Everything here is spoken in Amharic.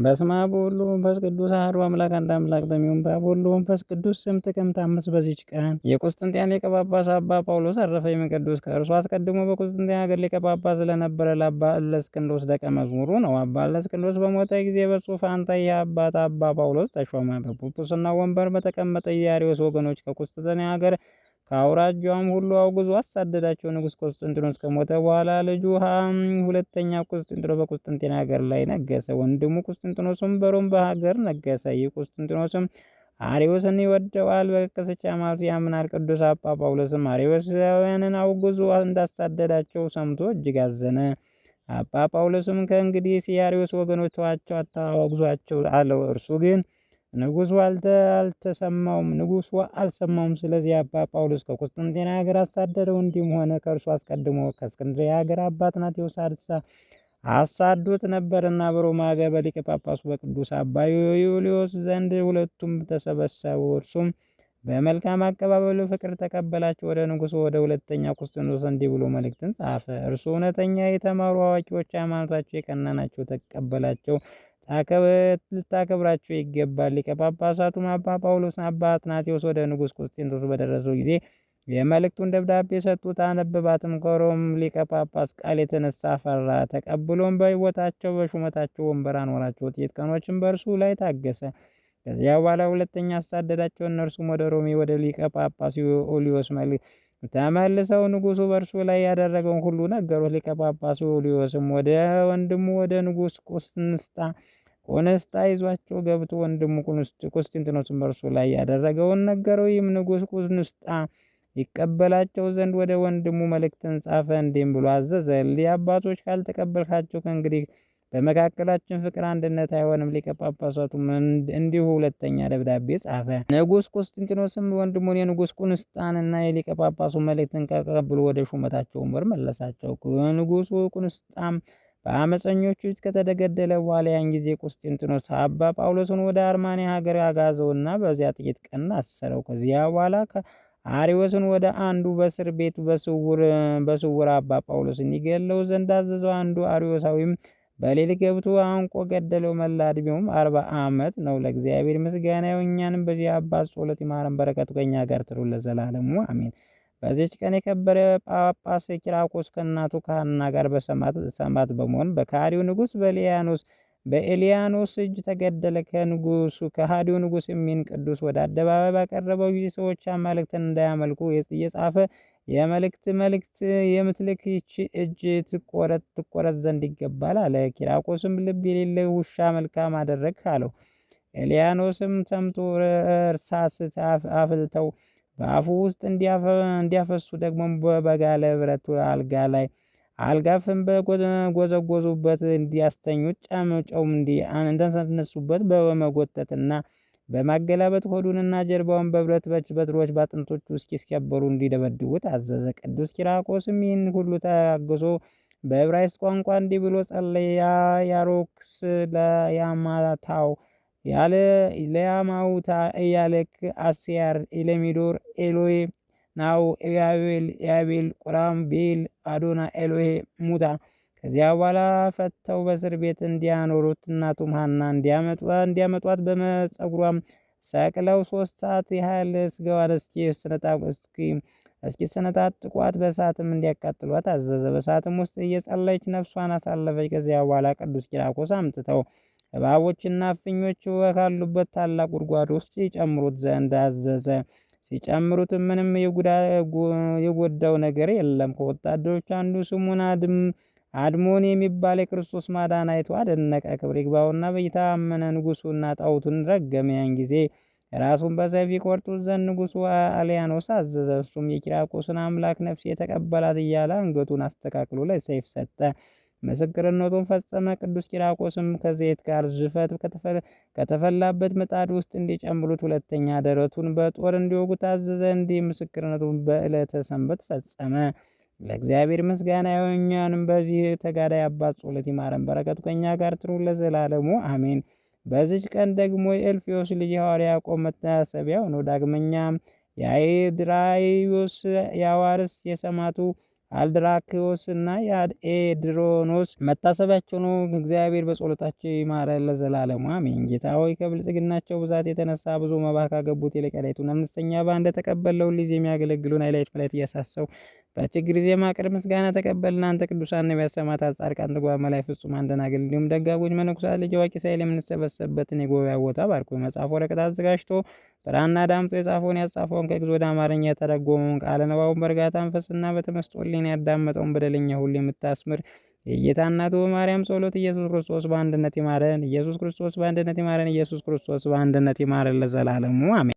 በስመ አብ ወወልድ ወመንፈስ ቅዱስ አሐዱ አምላክ አንድ አምላክ በሚሆን በአብ ወልድ ወመንፈስ ቅዱስ ስም ጥቅምት 5 በዚች ቀን የቁስጥንጥንያ ሊቀ ጳጳስ አባ ጳውሎስ አረፈ። ይህም ቅዱስ ከእርሱ አስቀድሞ በቁስጥንጥንያ ሀገር ሊቀ ጳጳስ ስለነበረ ለአባ እለእስክንድሮስ ደቀ መዝሙሩ ነው። አባ እለእስክንድሮስ በሞተ ጊዜ በእርሱ ፋንታ ይህ አባት አባ ጳውሎስ ተሾመ። በጵጵስናው ወንበር በተቀመጠ የአርዮስ ወገኖች ከቁስጥንጥንያ ሀገር ከአውራጃውም ሁሉ አውግዞ አሳደዳቸው። ንጉሥ ቆስጠንጢኖስ ከሞተ በኋላ ልጁ ሁለተኛ ቆስጠንጢኖስ በቁስጥንጤና ሀገር ላይ ነገሰ። ወንድሙ ቆስጠንጢኖስም በሮም በሀገር ነገሰ። ይህ ቆስጠንጢኖስም አርዮስን ይወደዋል፣ በቀሰች ሃይማኖት ያምናል። ቅዱስ አባ ጳውሎስም አርዮሳውያንን አውግዞ እንዳሳደዳቸው ሰምቶ እጅግ አዘነ። አባ ጳውሎስም ከእንግዲህ የአርዮስ ወገኖች ተዋቸው፣ አታወግዟቸው አለው። እርሱ ግን ንጉሱ አልተሰማውም ንጉሱ አልሰማውም። ስለዚህ አባ ጳውሎስ ከቁስጥንጤና ሀገር አሳደደው። እንዲህም ሆነ ከእርሱ አስቀድሞ ከእስክንድርያ ሀገር አባ አትናቴዎስ አሳዶት ነበርና በሮማ ሀገር በሊቀ ጳጳሱ በቅዱስ አባ ዩልዮስ ዘንድ ሁለቱም ተሰበሰቡ። እርሱም በመልካም አቀባበሉ ፍቅር ተቀበላቸው። ወደ ንጉሱ ወደ ሁለተኛ ቁስጥንጥኖስ እንዲህ ብሎ መልእክትን ጻፈ። እርሱ እውነተኛ የተማሩ አዋቂዎች፣ ሃይማኖታቸው የቀና ናቸው። ተቀበላቸው ልታከብራቸው ይገባል። ሊቀ ጳጳሳቱም አባ ጳውሎስ አባ አትናቴዎስ ወደ ንጉሥ ቁስጥንጥኖስ በደረሰው ጊዜ የመልእክቱን ደብዳቤ ሰጡት። አነበባትም። ከሮም ሊቀ ጳጳስ ቃል የተነሳ ፈራ። ተቀብሎም በሕይወታቸው በሹመታቸው ወንበር አኖራቸው። ጥቂት ቀኖችም በእርሱ ላይ ታገሰ። ከዚያ በኋላ ሁለተኛ አሳደዳቸው። እነርሱም ወደ ሮሜ ወደ ሊቀ ጳጳስ ዮልዮስ ተመልሰው ንጉሱ በእርሱ ላይ ያደረገውን ሁሉ ነገሩት። ሊቀ ጳጳሱ ዮልዮስም ወደ ወንድሙ ወደ ንጉሥ ቆንስጣ ይዟቸው ገብቶ ወንድሙ ቁስጥንጥኖስን በእርሱ ላይ ያደረገውን ነገረው። ይህም ንጉሥ ቁንስጣ ይቀበላቸው ዘንድ ወደ ወንድሙ መልእክትን ጻፈ። እንዲህም ብሎ አዘዘ። እሊህ አባቶች ካልተቀበልካቸው ከእንግዲህ በመካከላችን ፍቅር፣ አንድነት አይሆንም። ሊቀ ጳጳሳቱም እንዲሁ ሁለተኛ ደብዳቤ ጻፈ። ንጉሥ ቁስጥንጥኖስም ወንድሙን የንጉሥ ቁንስጣንና የሊቀ ጳጳሱ መልእክትን ተቀብሎ ወደ ሹመታቸው ወንበር መለሳቸው። ንጉሱ ቁንስጣም በአመፀኞቹ እጅ ከተገደለ በኋላ ያን ጊዜ ቁስጥንጥኖስ አባ ጳውሎስን ወደ አርማንያ ሀገር አጋዘውና በዚያ ጥቂት ቀን አሰረው። ከዚያ በኋላ አርዮስን ወደ አንዱ በእስር ቤቱ በስውር አባ ጳውሎስን ይገለው ዘንድ አዘዘው። አንዱ አርዮሳዊም በሌሊት ገብቶ አንቆ ገደለው። መላ ዕድሜውም 40 ዓመት ነው። ለእግዚአብሔር ምስጋና ይሁን፣ እኛንም በዚህ አባት ጸሎት ይማረን፣ በረከቱ ከእኛ ጋር ትኑር ለዘላለሙ አሜን። በዚች ቀን የከበረ ጳጳስ ኪራኮስ ከእናቱ ከሐና ጋር በሰማዕት በመሆን በከሃዲው ንጉሥ በኤልያኖስ እጅ ተገደለ። ከንጉሱ ከሃዲው ንጉሥ የሚን ቅዱስ ወደ አደባባይ ባቀረበው ጊዜ ሰዎች አማልክትን እንዳያመልኩ እየጻፈ የመልእክት መልእክት የምትልክ ይቺ እጅ ትቆረጥ ትቆረጥ ዘንድ ይገባል አለ። ኪራኮስም ልብ የሌለ ውሻ መልካም አደረግህ አለው። ኤልያኖስም ሰምቶ እርሳስ አፍልተው በአፉ ውስጥ እንዲያፈሱ ደግሞ በጋለ ብረት አልጋ ላይ አልጋፍን በጎዘጎዙበት እንዲያስተኙት ጨው እንዲያነሱበት በመጎተትና በማገላበጥ ሆዱንና ጀርባውን በብረት በትሮች በአጥንቶቹ እስኪሰበሩ እንዲደበድቡት አዘዘ። ቅዱስ ኪራኮስም ይህን ሁሉ ታግሶ በዕብራይስጥ ቋንቋ እንዲህ ብሎ ጸለየ። ያሮክስ ለያማታው ያለ ለያማውታ እያለክ አስያር ኤለሚዶር ኤሎሄ ናው ያቤል ያቤል ቁራም ቤል አዶና ኤሎሄ ሙታ። ከዚያ በኋላ ፈተው በእስር ቤት እንዲያኖሩት እናቱም ሐና እንዲያመጧት በመጸጉሯም ሰቅለው 3 ሰዓት ያህል ስጋዋን እስኪሰነጣጥቋት በእሳትም እንዲያቃጥሏት አዘዘ። በእሳትም ውስጥ እየጸለየች ነፍሷን አሳለፈች። ከዚያ በኋላ ቅዱስ ኪራኮስ አምጥተው እባቦችና እፍኞች ካሉበት ታላቅ ጉድጓድ ውስጥ ይጨምሩት ዘንድ አዘዘ። ሲጨምሩትም ምንም የጎዳው ነገር የለም። ከወታደሮች አንዱ ስሙን አድሞን የሚባል የክርስቶስ ማዳን አይቶ አደነቀ። ክብር ይግባውና በየታመነ ንጉሱና ጣዖቱን ረገመ። ያን ጊዜ ራሱን በሰይፍ ይቆርጡት ዘንድ ንጉሱ አልያኖስ አዘዘ። እርሱም የኪራኮስን አምላክ ነፍሴ የተቀበላት እያለ አንገቱን አስተካክሎ ለሰይፍ ሰጠ። ምስክርነቱን ፈጸመ። ቅዱስ ኪራኮስም ከዘይት ጋር ዝፈት ከተፈላበት ምጣድ ውስጥ እንዲጨምሩት ሁለተኛ ደረቱን በጦር እንዲወጉት አዘዘ። እንዲህ ምስክርነቱን በዕለተ ሰንበት ፈጸመ። ለእግዚአብሔር ምስጋና ይሁን፣ እኛንም በዚህ ተጋዳይ አባት ጸሎት ይማረን፣ በረከቱ ከእኛ ጋር ትኑር ለዘላለሙ አሜን። በዚች ቀን ደግሞ የእልፍዮስ ልጅ ሐዋርያ ያዕቆብ መታሰቢያው ነው። ዳግመኛም የአይድራዮስ የአዋርስ የሰማዕቱ አልድራኪዎስ እና የኤድሮኖስ መታሰቢያቸው ነው። እግዚአብሔር በጸሎታቸው ይማረን ለዘላለሙ አሜን። ጌታ ሆይ ከብልጽግናቸው ብዛት የተነሳ ብዙ መባ ካገቡት ይልቅ የዕለቱን አምስተኛ ባንድ ተቀበለው ልጅ የሚያገለግሉን አይላይት መላእክት እያሳሰው በችግር ጊዜ ማቅረብ ምስጋና ተቀበል። እናንተ ቅዱሳን ነቢያት፣ ሰማዕታት፣ ጻድቃን፣ ትጉሃን መላእክት፣ ፍጹማን ደናግል እንዲሁም ደጋጎች መነኮሳት ልጅ አዋቂ ሳይል የምንሰበሰብበትን የጉባኤ ቦታ ባርኮ የመጽሐፍ ወረቀት አዘጋጅቶ ብራና ዳምጦ የጻፈውን ያጻፈውን ከግዕዝ ወደ አማርኛ የተረጎመውን ቃለ ንባቡን በእርጋታ መንፈስና በተመስጦ ሕሊና ያዳመጠውን በደለኛ ሁሉ የምታስምር የጌታ እናቱ በማርያም ጸሎት ኢየሱስ ክርስቶስ በአንድነት ይማረን። ኢየሱስ ክርስቶስ በአንድነት ይማረን። ኢየሱስ ክርስቶስ በአንድነት ይማረን ለዘላለሙ አሜን።